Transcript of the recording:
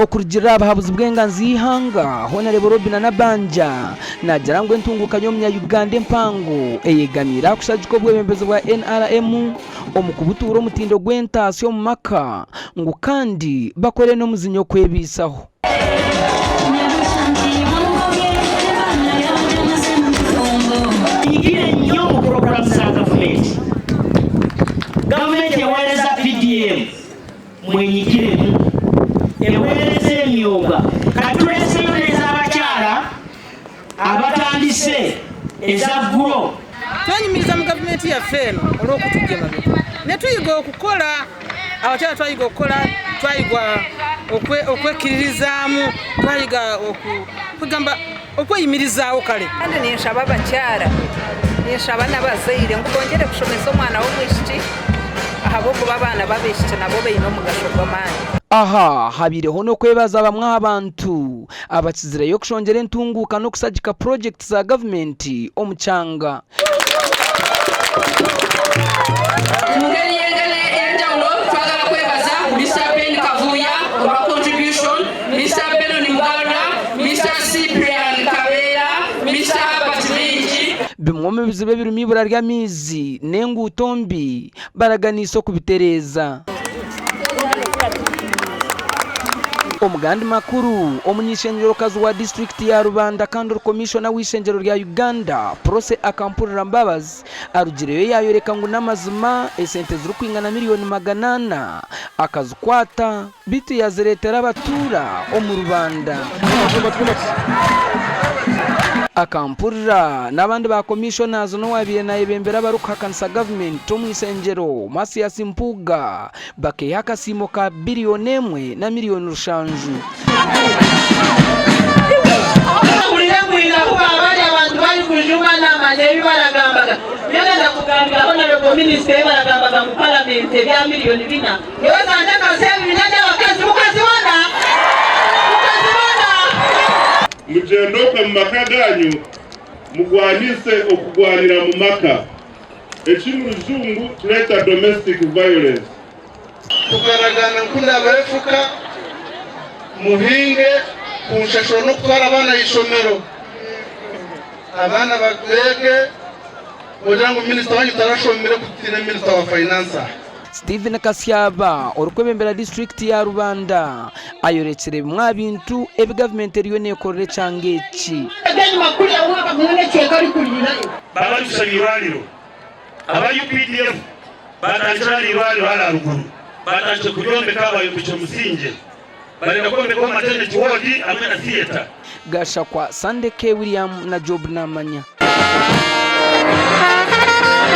Okurugiirira aha buhabuzi bw'enganzi y'eihanga, Honarebo Robinah Nabbanja naagira ngu entunguuka y'omunya Uganda empango eyegamiire aha kushagika obwebembezi bwa NRM omu kubutuura omutindo gw'entaasya omu maka ngu kandi bakore n'omuzinya okwebaisaho. Nyigire nnyo mu puroguraamu za gavumenti. Gavumenti eweereza PDM. Mwenyigiremu eweereza emyoga. Kati tuleseyo n'ez'abakyala abatandise eza Grow. Twenyumiriza mu gavumenti yaffe eno olw'okutujja emabega ne tuyiga okukola. Abakyala twayiga okukola, twayiga okwekkiririzaamu, twayiga kwegamba okweyimirizaawo kare. Kandi ninshaba abakyara, ninshaba n'abazaire ngu bongyere kushomesa omwana w'omwishiki ahabw'okuba abaana b'abaishiki nabo baine omugasho gw'amaani. Aha habaireho n'okwebaza bamwe aha bantu abakizireyo kushongyera entunguuka n'okushagika purogyekiti za gavumenti omu kyanga. Mungeri y'enjawulo twagala kwebaza Mister Ben Kavuya olwa contribution, Mister Benon Mugarura, Mister Cyprian Kabeera, Mister Herbert Mingi. Bimwe omu bizibu ebirimu eibura ry'amaizi n'enguuto mbi baraganiise okubitereeza. Omugandi makuru, Omuny'eishengyerokazi wa disiturikiti ya Rubanda kandi ori Komishona w'eishengyero rya Uganda, Prossy Akampurira Mbabazi arugireyo yayoreka ngu n'amazima esente zirikwingana miriyoni 400 akazikwata beitu yazireetera abatuura omu Rubanda. Akampurira n'abandi ba Commissioners n'owabaire nayebembera abarikuhakanisa gavumenti omu ishengyero, Mathias Mpuuga bakeeha akasiimo ka biriyoni emwe na miriyoni rushanju. Ohurire bwino ahu baaba bari abantu barikujuma naamanya ebi baragambaga. Nyowe ndakugambira Honourable Minister ebi baragambaga mu Parliament ebya miriyoni bina. Nyowe kande akazi ebibiina by'abakazi mukazibona? Mukazibona? Mugyende okwe mu maka gaanyu, mugwanise okugwanira mu maka, eki mu Rujungu tureeta domestic violence. Tukaragaana ngu ndabaha efuka muhinge kunshashura n'okutwara abaana aha ishomero. Abaana beege noogira ngu minisita waanyu tarashomire ku tutaine minisita wa finance aha. Stephen Kasyaba orikwebembera disiturikiti ya Rubanda ayorekire bimwe aha bintu ebi gavumenti eriyo neekorera ekyanga eki. Babajusa eirwariro. Aba updf batandikire ahari irwariro hare aharuguru batandikire kuryombeka bayombekire omusingye barenda kwombekaho maternity ward hamwe na theatre. Gashakwa Sunday K. William na Job Namanya.